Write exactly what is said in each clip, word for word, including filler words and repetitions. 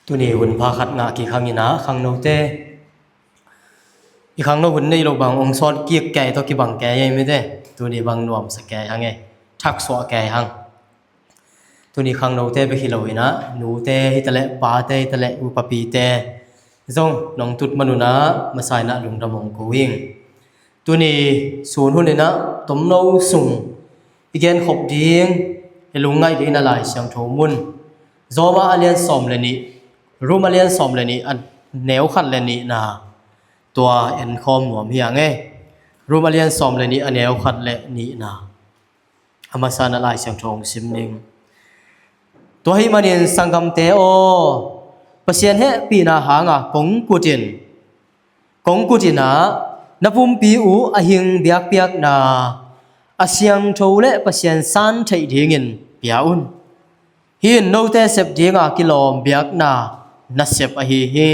Tuni hun pha khat ngah kik hangin ah khangnote, i khangno hun nei lo bang ong sawt kik kei tawh kibang kei ei mite. Tuni bang nuamsa kei hang ei, thaksuah kei hang. Tuni khangnote bek hi lo in ah nute hi taleh pate hi taleh upapite zong nong tut manun ah masa in ah lungdam ong ko ing. Tuni sun hun in ah tomno sung i genkhop ding, i lungngaih ding in ah Lai Siangtho mun Rom a lian sawm le nih, Rom a lian sawm le nih a neu khat le nihna tua enkhawm nuam hi hang ei. Rom a lian sawm le nih a neu khat le nihna. A masa in ah Lai Siangtho ong sim ning. Tua ahih manin sanggamte aw, Pasian hehpihna hanga kong kut in, kong kut in ah na pumpi uh a hing biakpiakna a siangtho le Pasian san theih dingin pia un. Hih in note sep dinga kilawm biakna nasep ahi hi.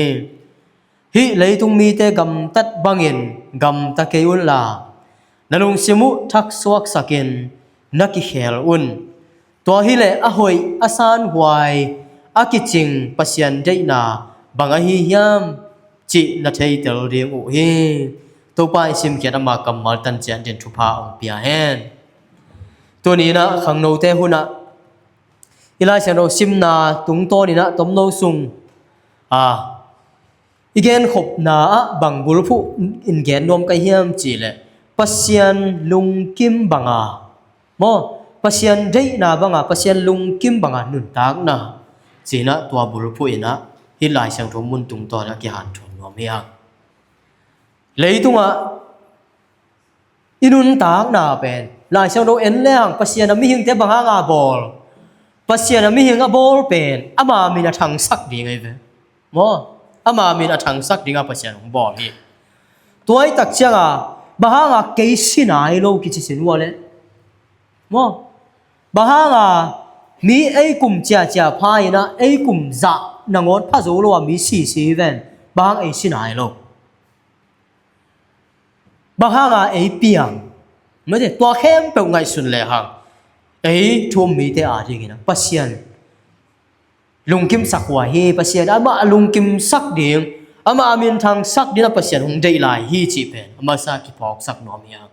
Hih leitung mite gamtat bangin gamta kei unla, na lungsim uh thaksuaksakin na kikhel un. Tua hileh a hoih, a sanhuai, a kicing Pasian deihna bang ahi hiam cih na theitel ding uh hi. Topa i simkhiat ama kammal tan ciat din thupha ong pia hen. Tuni in ah khangnote hun ah i Lai Siangtho simna tungtawn in ah tomno sung a i genkhopna ah bang bulphuh in gen nuam ka hiam cih leh Pasian lungkim banga, maw, Pasian deihna banga, Pasian lungkim banga nuntakna ci in ah tua bulphuh in ah hih Lai Siangtho mun tungtawn ah kihanthawn nuam hi hang. Leitungah i nuntakna pen Lai Siangtho en lehang Pasian a mihingte bang hanga bawl, Pasian a mihing a bawl pen ama min a thangsak ding ahi ve. Maw, ama min a thangsak dinga Pasian hong bawl hi. Tua i tak cianga bang hanga kei si nai lo kici sin ua le, maw, bang hanga mi ei kum ciacia pha in ah ei kum zah nangawn pha zo lo a mi sisi ven, bang hang ei si nai lo? Bang hanga ei piang? Mate, tua khempeuh ngaihsun lehang ei thu um mite adingin ah Pasian lungkimsak huai hi. Pasian amah a lungkimsak ding, amah a minthangsak ding a Pasian hong deih lai hi cih pen a masa kiphawksak nuam hi hang.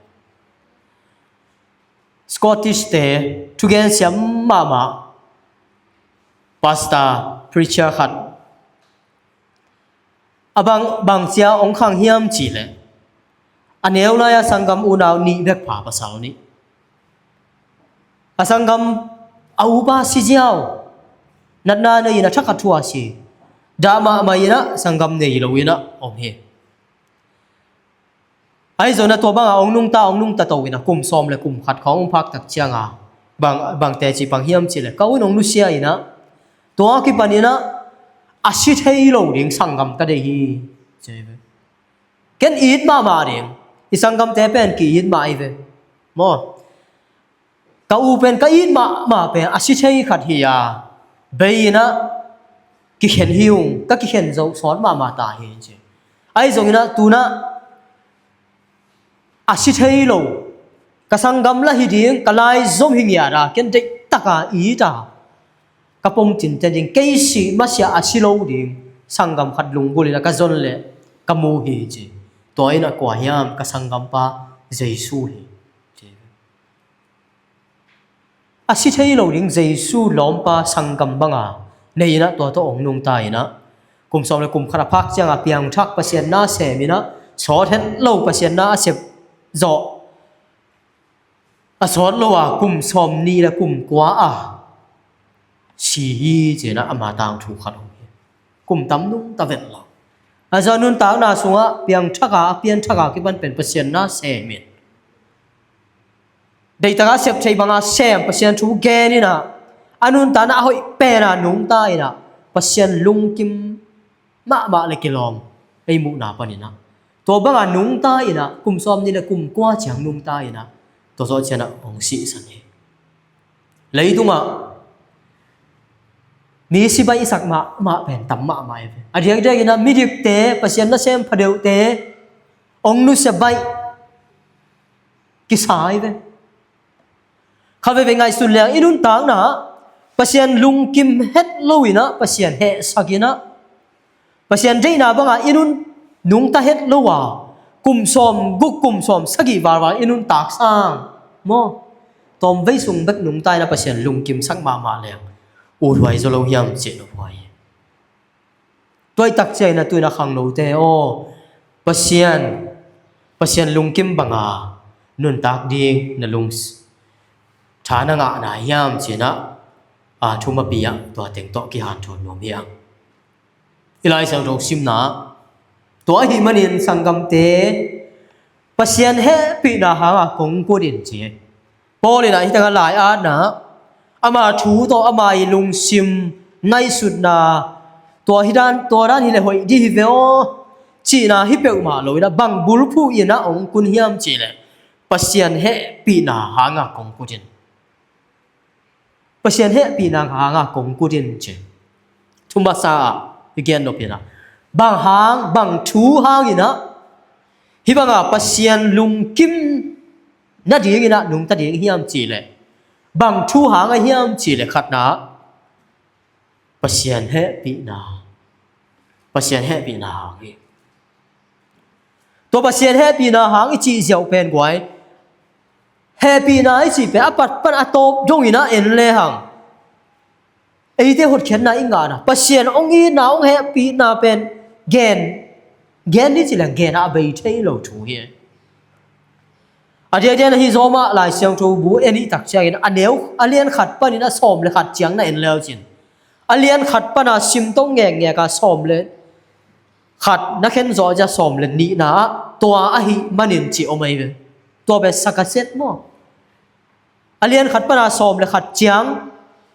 Scottish te thugen siam mahmah pastor, preacher khat a bang, bang cia ong khang hiam cih leh a neu lai-a sanggam unau nih bek pha, pasal nih. A sanggam a upa si ziau, natna nei in a thakhat thu a si. Dah mahmah in ah sanggam nei lo in ah om hi. Ahi zongin ah tua banga ong nungta, ong nungta to in ah kum sawm le kum khat khawng ong phak tak cianga bang, bang teci pang hiam cih leh ka u in ong nusia in ah tua kipan in ah a si thei lo ding sanggam ka deih hi. Ken it mahmah ding, i sanggamte pen ki-it mah ahi ve. Maw, ka u pen ka it mahmah pen a si thei khat hi a, bei in ah kikhen hi ung, ka kikhen zo sawt mahmah ta hi ci. Ahi zongin ah tu-in ah a si thei lo, ka sanggam lah hi ding, ka lai zom hi ngiat a, ken deih taka it a, ka pom cinten ding, kei si masiah a si lo ding sanggam khat lunggulh in ah ka zon leh ka mu hi ci. Tua in ah kua hiam? Ka sanggampa Jesu hi ci. A si thei lo ding Jesu lawmpa sanggam banga nei in ah tua tawh ong nungta in ah kum sawm le kum khat a phak cianga piangthak Pasian na sem in ah sawt het lo Pasian na a sep zawh a sawt lo a kum sawm nih le kum kua a si hi ci in ah ama tangthu khat om hi. Kum tam nungta vet lo. A zah nuntakna sungah piangthak a, a pianthak a kipan pen Pasian na sem in, deih taka sep thei banga sem, Pasian thu gen in ah a nuntakna a hoih pena nungta in ah Pasian lungkim mahmah le kilawm ei muhna panin ah tua banga nungta in ah kum sawm nih le kum kua ciang nungta in ah tua zawh ciangin ah hong sihsan hi. Leitungah mi si baihsak mahmah pen tam mahmah hi ve. A diakdiakin ah midikte, Pasian nasem phadeuhte hong nusia baih kisa hi ve. Kha veve ngaihsun leng i nuntakna ah Pasian lungkim het lo in ah, Pasian hehsak in ah, Pasian deihna banga i nun nungta het lo a, kum sawm guk, kum sawm sagih valval i nuntak sang maw, tawmvei sung bek nungta in a Pasian lungkimsak mahmah leng uthuai zaw lo hiam cih na phuai hi. Tua i tak ciangin a tu-in a khangnote aw, Pasian, Pasian lungkim banga nuntak ding na lung tha na ngahna hiam ci-in a, a thumapia tua teng tawh kihanthawn nuam hi ang. I Lai Siangtho simna tua ahih manin sanggamte, Pasian hehpihna hanga kong kut in ci. Paul in a hi tangah lai-atna, ama thu tawh ama i lungsim ngaihsutna, tua hi dan, tua dan hi le hoih dih hi ve aw, cihna hi peuhmah lo in a bang bulphuh in a hong kun hiam cih leh Pasian hehpihna hanga kong kut in. Pasian hehpihna hanga kong kut in ci. Thumasa ah i gen nop in a, bang hang, bang thu hang in a, hih banga Pasian lungkim nading in a nungta ding hiam cih leh, bang thu hang a hiam cih leh khatna, Pasian hehpihna, Pasian hehpihna hang hi. Tua Pasian hehpihna hang i cih ziau pen guai, hehpihna i cih pen a pat pan a tawp dong in a en lehang, eite hotkhiatna i ngahna, Pasian hong itna, hong hehpihna pen gen, gen ni ci leng gen a bei thei lo thu hi. A diakdiak in a hi Roma Lai Siangtho bu en i tak ciangin a neu, a lian khat panin a sawm le khat ciang na en leu cin, a lian khat pana sim tong ngekngek a sawm le khat na khen zawh cia sawm le nihna ah tua ahih manin ci om ahi ve. Tua pen sakaset maw? A lian khat pana sawm le khat ciang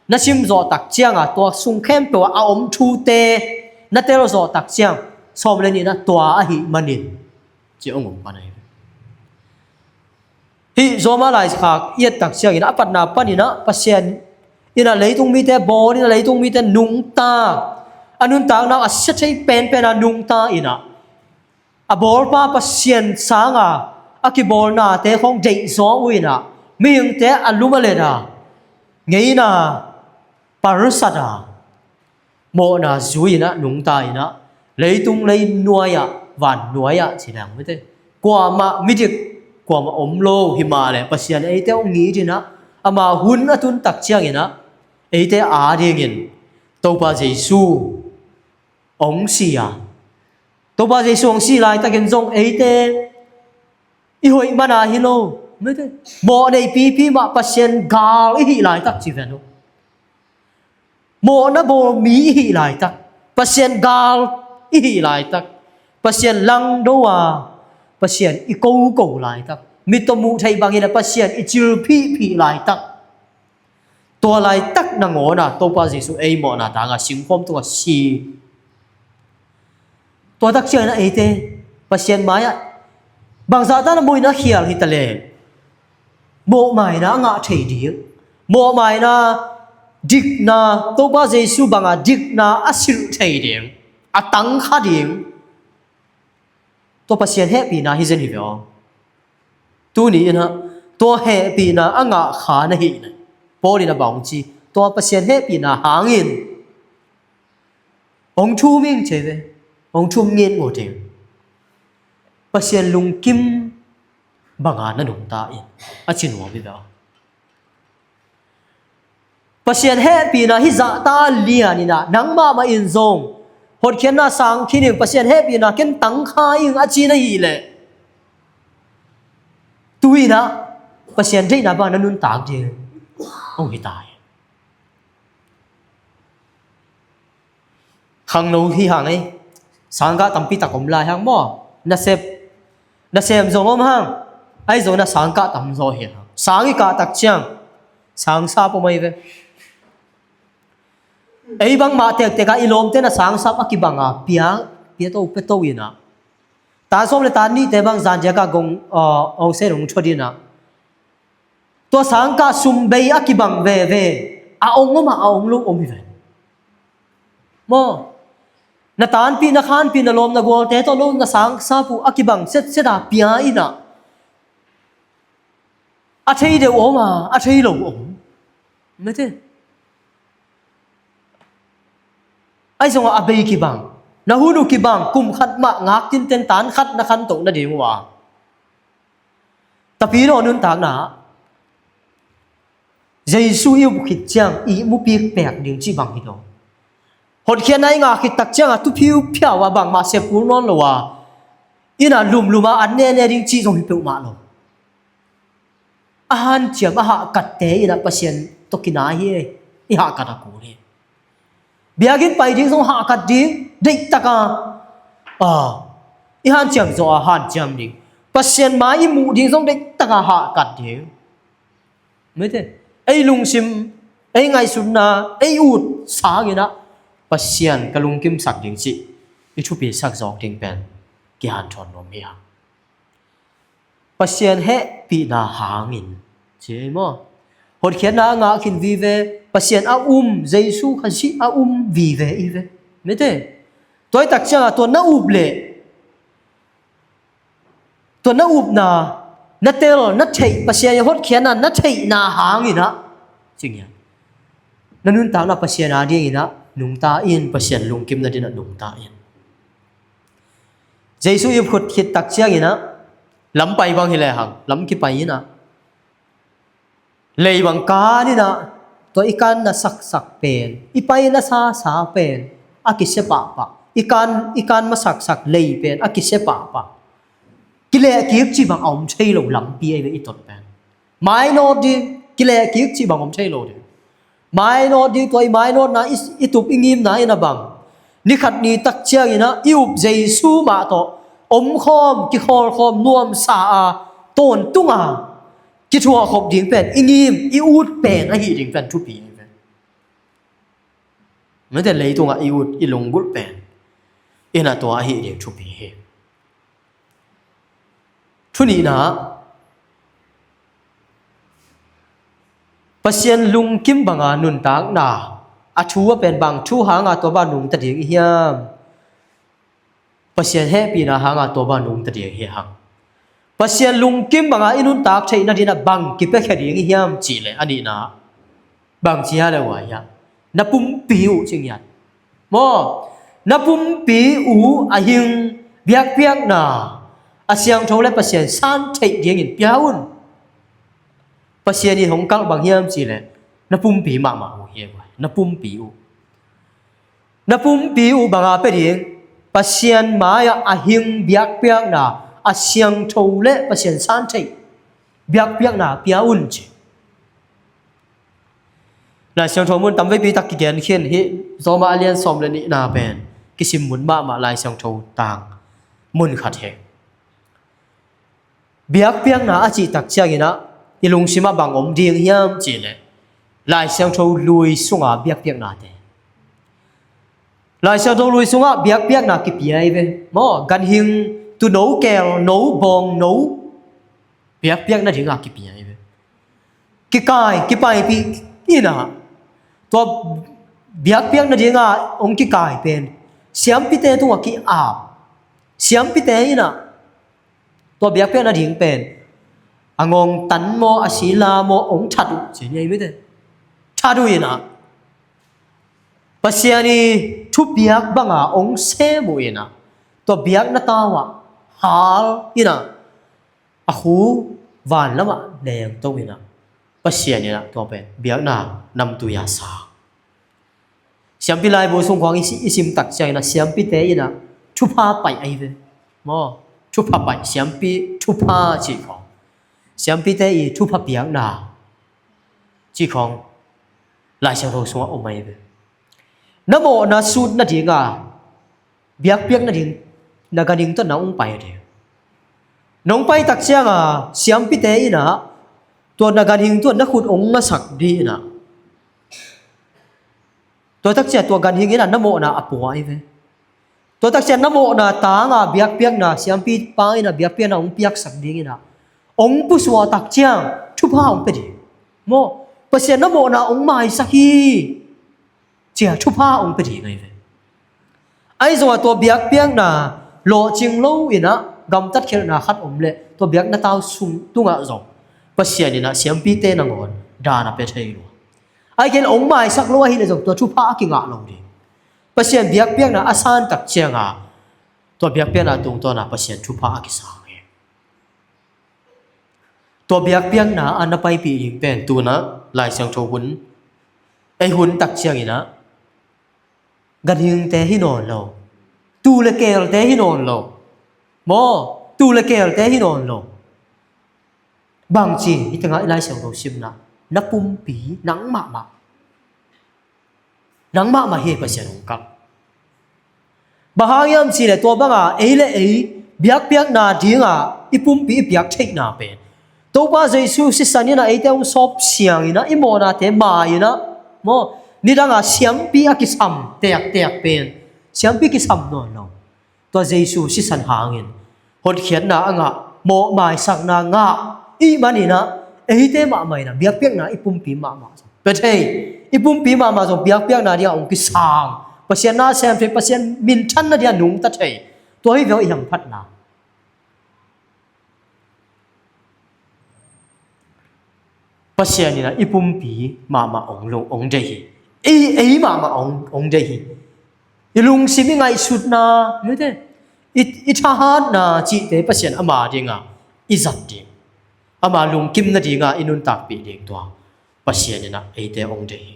na sim zawh tak cianga tua sung khempeuh a om thute na tel zawh tak ciang sawm le nihna tua ahih manin ci hong om pan ahi ve. Hih Roma lai khak i et tak ciangin a patna panin a Pasian in a leitung mite bawl in a leitung mite nungta, a nuntakna uh a sia thei penpen a nungta in a, a bawlpa Pasian sanga a kibawlnate khong deihzaw uh in a, mihingte a lum a let a, ngeina palsat a, mawhna zui in a nungta in a, leitung lei nuai ah, van nuai ah ci leng mite, kuamah midik kuamah om lo hi mah leh Pasian eite hong it in a, ama hun a tun tak ciangin a, eite adingin Topa Jesu hong si a, Topa Jesu hong si laitakin zong eite i hoih mana hi lo, mite, mawh nei pipi mah Pasian gal i hih laitak ci ven uh. Mawhna bawl mi i hih laitak, Pasian gal i hih laitak, Pasian langdo a, Pasian i koko laitak, mit tawh muh theih bangin a Pasian i cil phihphih laitak, tua laitak nangawn a Topa Jesu ei mawhna tanga singkhawm tungah si. Tua tak ciangin a eite Pasian mai-ah bangzah tan a mawh in a khial hi ta leh, mawhmaina a ngah thei ding, mawhmaina dikna, Topa Jesu banga dikna a silh thei ding, a tangkha ding, tua Pasian hehpihna hi zen hi ve aw. Tuni in a tua hehpihna a ngah kha na hih leh, Paul in a bang hong ci, tua Pasian hehpihna hangin hong thum ing ci ve, hong thum ngen ngawt ing. Pasian lungkim banga na nungta in, a ci nuam hi ve aw. Pasian hehpihna hih zahta lian in a, nang mahmah in zong hotkhiatna sang khin in, Pasian hehpihna ken tangkha ing a ci na hih leh, tu in a Pasian deihna bang na nuntak ding hong hi ta hi. Khangno hi hang ei, sangkah tampi tak om lai hang maw? Nasep, nasem zong om hang. Ahi zong na sangkah tam zaw hi hang. Sang i kah tak ciang sang sap om ahi ve. Ei bangmah tektek ah i lawmte na sang sap a kibang a pia, pia to, pia to in a, tan sawm le tan nihte bang zan diak a gong, uh, ong sen ong thuat in a, tua sangkah sum bei a kibang veve a ong om a, a ong lo om hi ve. Maw? Na tanpih, na khanpih, na lawm, na gualte tawh lo na sang sap uh a kibang setset a pia in a, a thei deuh om a, a thei lo om. Mete. Ahi zongah a bei kibang, Na hun uh kibang, kum khat mah ngak tinten tan khat na khantoh nading uh a, Tapidaw nuntakna ah Jesu i up khit ciang ihmu pikpek ding cih bang hi lo. Hotkhiatna i ngah khit tak ciangah tu phiuphiau a bangmah sep kul nawn lo a, inn ah lumlum a an nene ding cih zong hi peuhmah lo. A hanciam a hahkatte in ah Pasian tawh kinai hi. I hahkat a kul hi. Biakinn pai ding zong hahkat ding deihtak a, a, i hanciam zawh a hanciam ding. Pasian mai i muh ding zong deihtak a hahkat ding. Mite, ei lungsim, ei ngaihsutna, ei ut sangin ah Pasian ka lungkimsak ding cih i thupisak zawk ding pen kihanthawn nuam hi hang. Pasian hehpihna hangin ci ei maw? Hotkhiatna a ngah khin vive, Pasian a um, Jesu Khazih a um vive i ve. Mite, tua i tak ciangah tua na up leh, tua na upna, na tel, na theih, Pasian i hotkhiatna na theihna hangin ah, ci ngiat, na nuntakna Pasian a dingin ah nungta in, Pasian lungkim nadingin ah nungta in. Jesu i up khit tak ciangin ah lam pai bang hi lehang, lam kipai in ah, lei bang kan in ah, tua i kanna saksak pen, i paina sasa pen a kisia pahpah, i kan, i kan masaksak lei pen a kisia pahpah. Kilehkik cih bang a om thei lo lampi ahi ve i tot pen. Mainawt ding, kilehkik cih bang om thei lo ding. Mainawt ding, tua i mainawtna i, i tup i ngimna in a bang, ni khat ni tak ciangin ah i up Jesu mah tawh omkhawm, kikhawlkhawm nuamsa a, tawntung a kithuahkhop ding pen, i ngim, i ut pen ahi ding pen thupi hi ve. Mite, leitungah i ut, i lunggulh pen in ah tua ahi ding thupi hi. Thu nihna, Pasian lungkim banga nuntakna, a thu a pen bang thu hanga tua bang nungta ding i hiam? Pasian hehpihna hanga tua bang nungta ding hi hang. Pasian lungkim banga i nuntak theih nadingin ah bang kipiakhia ding i hiam cih leh, a nihna, bang ci hiam le uh a hiam? Na pumpi uh ci ngiat. Maw, na pumpi uh a hing, biakpiakna, a siangtho le Pasian san theih dingin pia un. Pasian in hong kalh bang hiam cih leh, na pumpi mahmah uh hi a, na pumpi uh. Na pumpi uh banga pia ding, Pasian mai-ah a hing, biakpiakna, a siangtho le Pasian san theih biakpiakna pia un ci. Lai Siangtho mun tamveipi tak kigen khin hi. Roma a lian sawm le nihna pen kisim mun mahmah Lai Siangtho tang mun khat hi. Biakpiakna a cih tak ciangin ah i lungsimah bang om ding hiam cih leh, Lai Siangtho lui sunga biakpiaknate. Lai Siangtho lui sungah biakpiakna kipia i ve. Maw, ganhing, tuuno, kelno, bawngno, biakpiak nadinga kipia i ve. Kikai, kipaipih in ah, tua biakpiak nadinga hong kikai pen siampite tungah ki-ap. Siampite in ah tua biakpiak nading pen a ngawng tan maw, a sila maw, hong that uh ci ni ei mite. That uh in ah, Pasian i thupiak banga hong sem uh in ah, tua biakna tau ah hal in ah, a khu van lamah lengto in ah, Pasian in ah tua pen biakna namtui a sa. Siampi laibu sung khawng i si-, i sim tak ciangin ah siampite in ah thupha paih ahi ve. Maw, thupha paih, siampi thupha cih khawng, siampite i thupha piakna cih khawng Lai Siangtho sungah om ahi ve. Na mawhna sut nadinga biakpiak nading na ganhing tawh na hong pai ding. Nong pai tak cianga siampite in ah tua na ganhing tawh na khut hong ngasak ding in ah, tua tak ciang tua ganhing in ah na mawhna a pua ahi ve. Tua tak ciang na mawhna tanga biakpiakna, siampi pa in ah biakpiakna hong piaksak ding in ah, hong pusuah tak ciang thupha hong pia ding. Maw, Pasian na mawhna hong maisak hi ci-a thupha hong pia ding ahi ve. Ahi zongah tua biakpiakna lawhcing lo in ah gamtat khelhna khat om leh tua biakna tau sung tungah zong Pasian in ah siampite nangawn daan a pia thei lua. Ahih kei leh hong maisak lo ahih leh zong tua thupha a kingah lo ding. Pasian biakpiakna a san tak cianga tua biakpiakna tungtawna Pasian thupha a kisang hi. Tua biakpiakna a na paipih ding pen tuna Lai Siangtho hun ei hun tak ciangina ganhingte hi nawn lo, tu le keelte hi nawn lo, maw, tu le keelte hi nawn lo. Bangci hi tengah i Lai Siangtho simna na pumpi nang mahmah, nang mahmah hi Pasian hong kalh. Bang hang hiam cihleh tua banga ei le ei biakpiakna dinga i pumpi i piak theihna pen Topa Jesu sisan ina eite hong sawp siang ina i mawhnate ma ina, maw, nidanga siampi a kisam tektek pen siampi kisam nawn lo. Tua Jesu sisan hangin hotkhiatna a ngah, mawh maisakna ngah ih manina eite mahmah ina biakpiakna i pumpi mahmah zong pia thei, i pumpi mahmah zong biakpiakna dinga hong kisang, Pasian na sem thei, Pasian minthanna dinga nungta thei. Tua hi veu i hamphatna. Pasian ina i pumpi mahmah ong lo ong deih hi. Ei, ei mahmah ong, ong deih hi. I lungsim i ngaihsutna, mite, i, i thahatna cihte Pasian ama dinga i zat ding, ama lungkim nadinga i nuntakpih ding tua Pasian ina eite ong deih hi.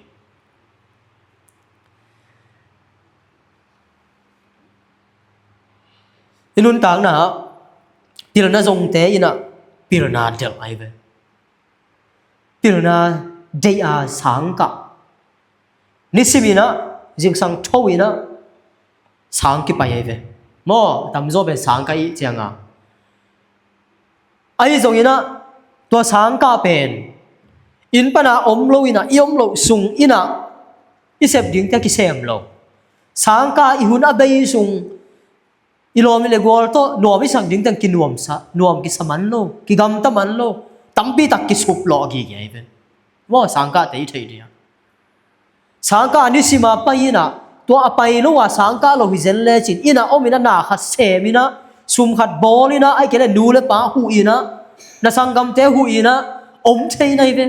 I nuntakna pilna zongte ina pilna delh ai ve. Pilna deih a sangkah, nisim ina, zingsang tho ina sang kipai ai ve. Maw, tamzaw pen sangkah ih cianga ahi zong ina tua sangkah pen inn pana om lo ina, i om loh sung ina i sep dingte kisem lo. Sangkah i hun a bei sung i lawm i le gual tawh nuam i sak dingteng kinuamsa, nuam kisa man lo, kigamta man lo, tampitak kisuplawh a gige ai ve. Maw, sangkahte i theih dia. Sangkah a nisima pai ina, tua a pai lo a sangkah lo hi zen lecin ina om ina na khat sem ina, sum khat bawl ina, ai kei le nu le pa huh ina, na sanggamte huh ina om thei nai ve.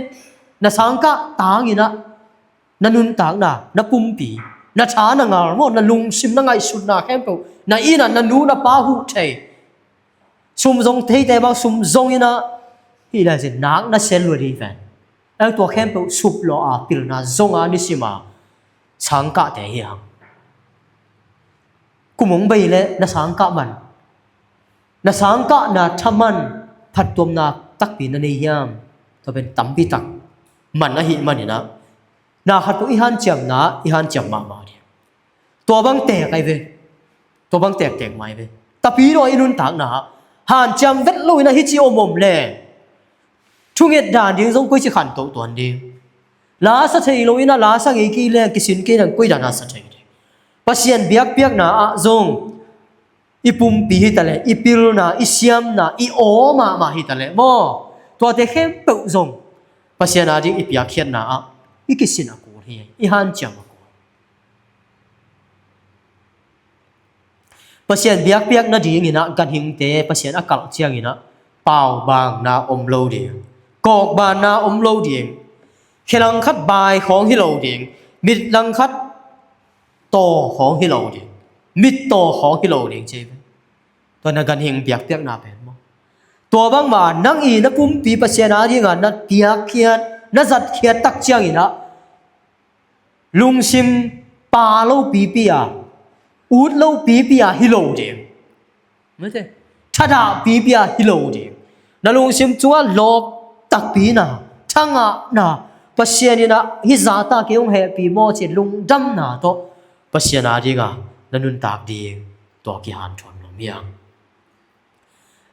Na sangkah tang ina na nuntakna, na pumpi, na tha na ngal maw, na lungsim na ngaihsutna khempeuh na ina na nu na pa huh thei. Sum zong theite bang sum zong ina hi lai zin nak na sel lua ding ven. Ai tua khempeuh sup lo a pilna zong a nisima sangkahte hi hang. Kum hong bei le na sangkah man, na sangkahna thaman phattuamna takpi na nei hiam? Tua pen tampi tak man ahi maninah na khat tua i hanciamna i hanciam mahmah ding. Tua bang tek ai ve. Tua bang tektek mai ve. Tapidaw i nuntakna hanciam vet lo inah hici om om le thunget dan ding zong koici khantoh tuan ding. Lasa thei lo inah lasa ngei kei le kisin kei nang koi dan a sa thei ding. Pasian biakpiakna ah zong i pumpi hitaleh, i pilna, i siamna, i aw mahmah hitaleh maw, tuate khempeuh zong Pasian a ding i piakkhiatna ah i kisin a kul hi, i hanciam a kul. Pasian biakpiak nadinginah ganhingte Pasian a kalh cianginah paubanna om lo ding, kawkbanna om lo ding, khe langkhat bai khawng hi lo ding, mit langkhat taw khawng hi lo ding, mit taw khawng hi lo ding ci hi ve. Tua na ganhing biakpiakna pen maw, tua bangma nang i na pumpi Pasian a dinga na piakkhiat, na zatkhiat tak cianginah lungsim pa lo pipi a, ut lo pipi a hi lo ding. Mate, thadah pipi a hi lo ding. Na lungsim cungah lawp takpi na, thangahna, Pasian inah hih zahta kei hong hehpih maw ci lungdamna tawh Pasian a dinga na nuntak ding tua kihanthawn nuam hi hang.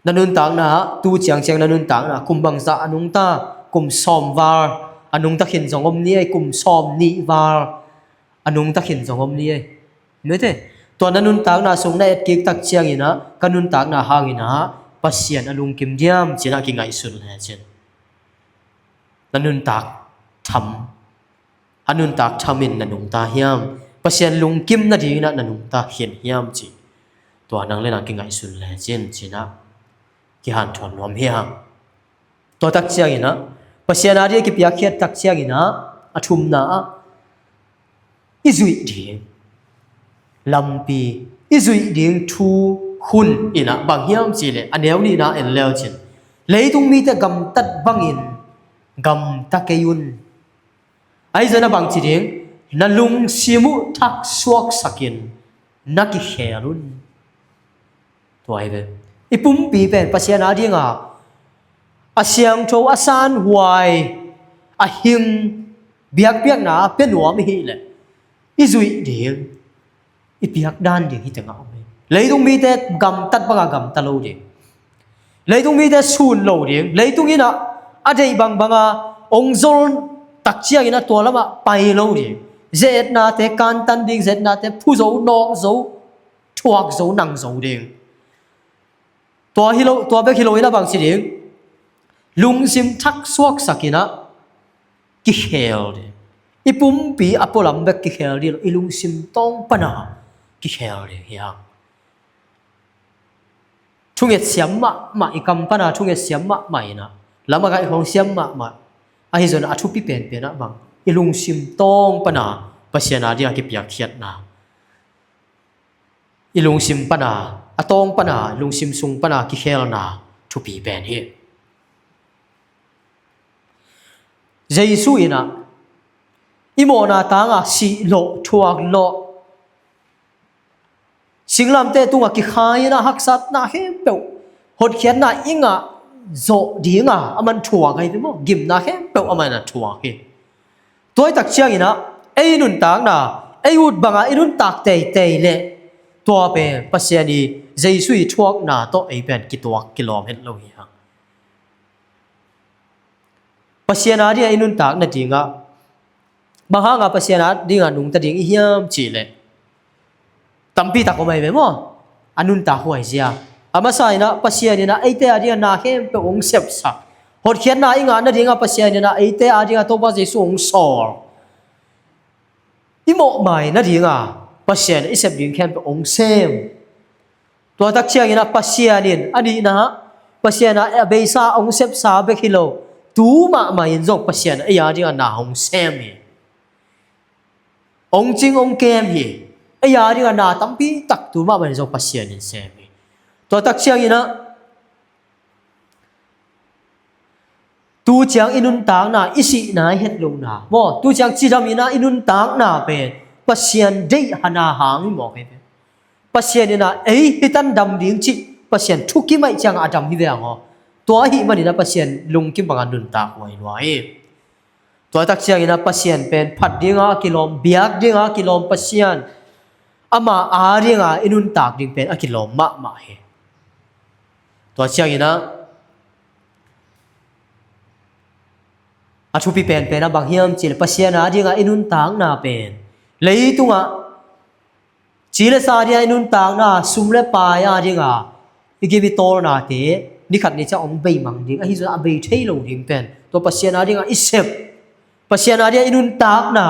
Na nuntakna ah, tu ciangciang na nuntakna ah kum bangzah a nungta, kum sawm val a nungta khin zong om ni ei, kum sawm nih val a nungta khin zong om ni ei. Mite, tua na nuntakna sung na etkik tak cianginah ka nuntakna hanginah Pasian a lungkim diam cinah kingaihsun lecin na nuntak tham, a nuntak thamin na nungta hiam? Pasian lungkim nadinginah na nungta khin hiam ci tua nang le nang kingaihsun lecin cinah kihanthawn nuam hi hang. Tua tak cianginah Pasian a ding a kipiakkhiat tak cianginah a thumna ah i zuih ding. lampi i zuih ding thu hun in ah bang hiam cih leh a neu nihna en le uh cin, leitung mite gamtat bangin gamta kei un. Ahi zongin ah bang ci ding, na lungsim uh thaksuaksakin na kikhel un. Tua hi ve. I pumpi pen Pasian a dinga a siangtho, a sanhuai, a hing, biakpiakna a pia nuam i hih leh i zuih ding, i piak dan ding hi tengah om hi. Leitung mite gamtat banga gamta lo ding, leitung mite sun lo ding, leitung in ah a deih bangbanga ong zol tak ciangin ah tua lamah pai lo ding, ze-etnate kantan ding, ze-etnate phu zo, nawk zo, thuak zo, nang zo ding. Tua hi lo, tua bek hi lo in ah bang ci ding, lungsim thaksuaksakin ah kikhel ding. I pumpi a pualam bek kikhel ding lo, i lungsim tawng pana kikhel ding hi hang. Thunget siam mahmah, i kam pana thunget siam mahmah in ah, lam a kaih khong siam mahmah. Ahi zongin a thupi penpen ah bang, i lungsim tawng pana Pasian a dinga kipiakkhiatna, i lungsim pana, a tawng pana, lungsim sung pana kikhelna thupi pen hi. Jesu in ah i mawhna tanga sih lawh, thuak lawh, singlamteh tungah kikhai in ah haksatna khempeuh, hotkhiatna i ngah zawh dinga aman thuak ahi ve maw? Gimna khempeuh aman a thuak hi. Tua hi tak ciangin ah ei nuntakna, ei ut banga i nuntak teitei leh tua pen Pasian i, Jesu i thuakna tawh ei pen kituak kilawm het lo hi hang. Pasian a dinga i nuntak nadingah, bang hanga Pasian a dinga nungta ding i hiam cih leh tampi tak om ahi ve maw? A nuntak huai zia. A masa in ah Pasian in ah eite a dinga na khempeuh hong sepsak, hotkhiatna i ngah nadinga Pasian in ah eite a dinga Topa Jesu hong sawl, i mawhmai nadinga Pasian i sep ding khempeuh hong sem. Tua tak ciangin ah Pasian in a nihna, Pasian a beisa hong sepsa bek hi lo, tu mahmah in zong Pasian ei a dinga na hong sem hi. Hong cing hong kem hi. Ei a dinga na tampi tak tu mahmah in zong Pasian in sem hi. Tua tak ciangin ah tu ciang i nuntakna, i sihna, i hetlohna maw, tu ciang cidam in ah i nuntakna pen Pasian deih hana hang hi mawk hi ve. Pasian in ah ei hitan dam ding cih Pasian thukim ahih ciangah a dam hi ve ang aw. Tua ahih manin ah Pasian lungkim banga nuntak huai lua hi. Tua tak ciangin ah Pasian pen phat dinga kilawm, biak dinga kilawm Pasian, ama a dinga i nuntak ding pen a kilawm mahmah hi. Tua ciangin ah a thupi penpen ah bang hiam cih leh Pasian a dinga i nuntakna pen leitungah ci le sa dinga i nuntakna, sum le pai a dinga i gim i tawlnate, nikhat ni ciang hong beimang ding, ahi zongin a bei thei lo ding pen tua Pasian a dinga i sep, Pasian a dinga i nuntakna,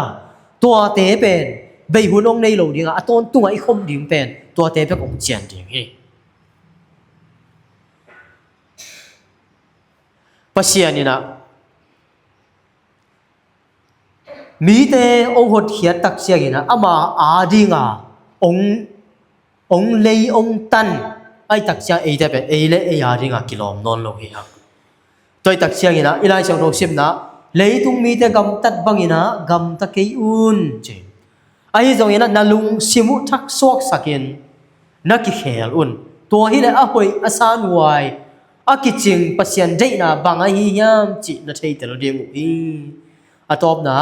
tuate pen bei hun hong nei lo dinga a tawntungah i khom ding pen tuate bek hong cian ding hi. Pasian in ah mite hong hotkhiat tak ciangin ah ama a dinga hong, hong lei, hong tan ahih tak ciang eite pen ei le ei a dinga kilawm nawn lo hi hang. Tua ahih tak ciangin ah i Lai Siangtho simna, leitung mite gamtat bangin ah gamta kei un ci. Ahi zongin ah na lungsim uh thaksuaksakin na kikhel un. Tua hileh a hoih, a sanhuai, a kicing Pasian deihna bang ahi hiam cih na theitel ding uh hi. A tawpna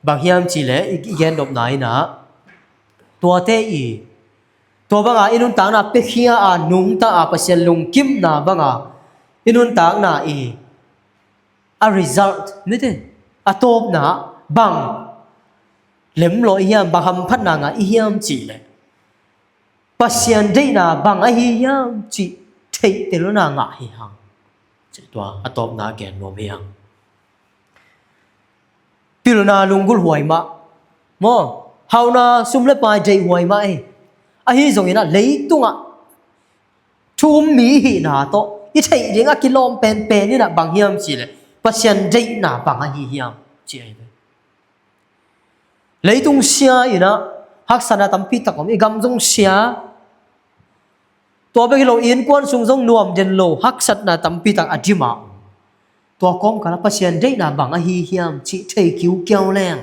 bang hiam cih leh i, i gendopna in ah tuate i, tua banga i nuntakna piakhia a, nungta a, Pasian lungkimna banga i nuntakna i, a result mite, a tawpna bang lemlawh i hiam, bang hamphatna ngah i hiam cih leh Pasian deihna bang ahi hiam cih theihtelna ngah hi hang. Cih tua a tawpna gen nuam hi hang. Pilna lunggulh huai mah maw, hauhna sum le pai deih huai mah ei. Ahi zongin ah leitungah thu um mi hihna tawh i theih ding a kilawm penpen in ah bang hiam cih leh Pasian deihna bang ahi hiam cih ahi ve. Leitung sia in ah Haksatna tampi tak om, i gam zong sia. Tua bek hi lo, i innkuan sung zong nuam den lo, haksatna tampi tak a dim a om. Tua kawmkal ah Pasian deihna bang ahi hiam cih thei kiukiau leng,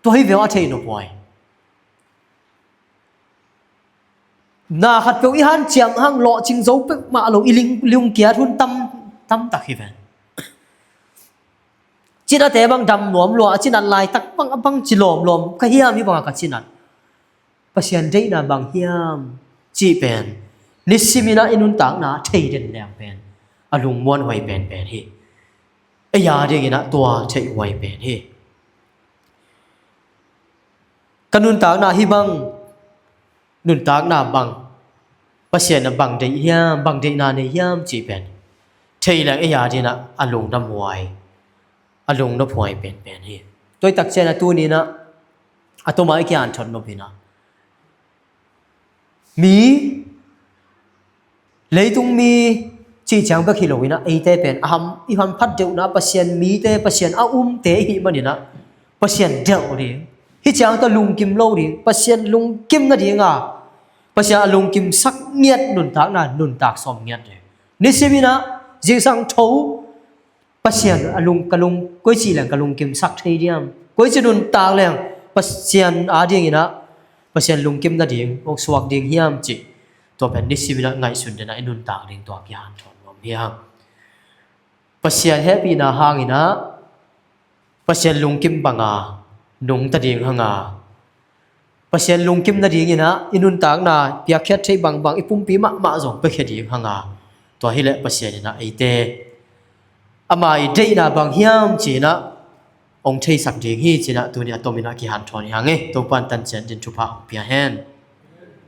tua hi veu a thei nophuai. Na khatpeuh i hanciam hang lawhcing zo peuhmah lo, i ling, lungkiat hun tam, tam tak hi ven. Cinate bang dam nuam lua, a cinat laitak bang a bangci lawmlawm ka hiam, hih bangah ka cinat. Pasian deihna bang hiam cih pen nisimin ah i nuntakna thei den leng pen a lungmuanhuai penpen hi. Ei a dingin ah tua theihhuai pen hi. Ka nuntakna hih bang, nuntakna bang, Pasian ah bang deih hiam, bang deihna nei hiam cih pen thei leng ei a dingin ah a lungdamhuai, a lungnophuai penpen hi. Tua hi tak ciangin ah tuni-in ah a tuma i kihanthawn nop in ah, mi, leitung mi cih ciang bek hi lo in ah, eite pen a ham, i hamphat deuhna Pasian mite, Pasian a umte i hih manin ah Pasian delh ding, hih ciang tawh lungkim lo ding, Pasian lungkim nading a, Pasian a lungkimsak ngiat nuntakna nuntak sawm ngiat ding. Nisimin ah zingsang tho Pasian a lung, ka lung, koici leng ka lungkimsak thei diam? Koici nuntak leng Pasian a dingin ah, Pasian lungkim nading hong suak ding hiam cih, tua pen nisimin ah ngaihsun den a i nuntak ding tua kihanthawn nuam hi hang. Pasian hehpihna hangin ah Pasian lungkim banga nungta ding hanga, Pasian lungkim nadingin ah i nuntakna piakkhiat theih bangbang, i pumpi mahmah zong piakhia ding hanga, tua hileh Pasian in ah eite ama i deihna bang hiam ci-in ah hong theisak ding hi ci-in ah tuni a tomin ah kihanthawn hi hang e. Topa'n tancian din thupha hong pia hen.